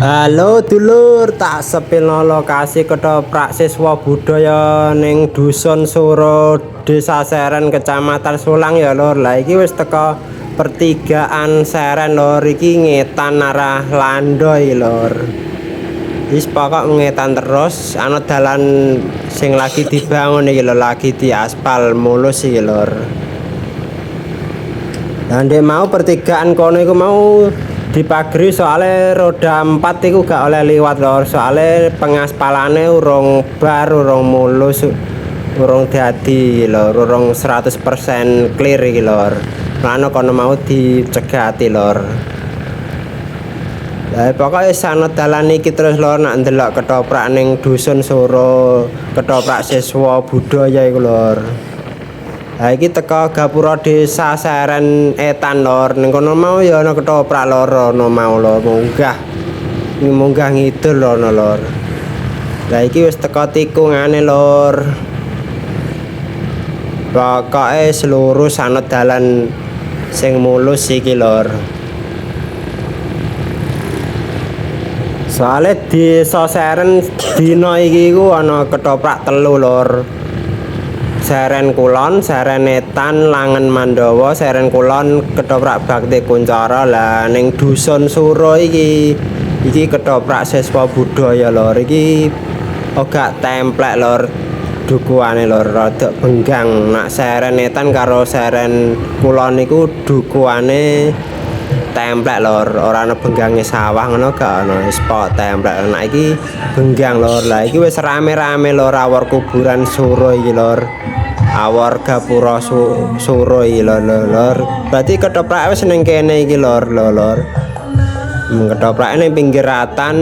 Halo dulur, tak sepilno lokasi Ketoprak Siswa Budaya ning Dusun Suro, Desa Seren, Kecamatan Sulang ya, Lur. Lah, iki wis teko pertigaan Seren, Lur, iki ngetan arah Lando iki, Lur. Wis pokok ngetan terus ana dalan sing lagi dibangun iki lho, lagi diaspal mulus iki, Lur. Lah, ndek mau pertigaan kono iku mau dipagri, soalnya roda 4 iku gak oleh liwat, Lur, soalnya pengaspalane urung bar, urung mulus, urung dadi, lur, urung 100% clear iki, Lur. Mulane kono mau dicegati, Lur. Lah, pokoke sanut dalan iki terus, lur, nak ndelok ketoprak ning Dusun Suro, Ketoprak Siswa Budaya iku, Lur. Lah, iki teko gapura Desa Seren Etan, Lur. Ning kono mau ya ana ketoprak, lur, ana mau lho munggah. Munggah ngidul ana, Lur. Lah, iki wis teko tikungane, Lur. Pokoke seluruh sanut dalan sing mulus iki, Lur. Soale Desa Seren dina iki iku ana ketoprak telu, Lur. Seren Kulon, Seren Etan, Langen Mandawa, Seren Kulon, Ketoprak Bakti Kuncara. Lah, ning Dusun Suro iki iki Ketoprak Siswa Budaya, Lur. Iki ora templek, Lur, dukuane, Lur, rada benggang. Nak Seren Etan karo Seren Kulon iku dukuane templek, Lur, ora ana benggange sawah ngono, gak ana, wis pokok templek. Nak iki benggang, Lur. Lah, iki wis rame-rame, Lur, awor kuburan Suro iki, Lur. Awor gapura Suro iki lho, Lur. Berarti ketoprak wis ning kene iki, Lur, lho, Lur. Ketoprake ning pinggir ratan.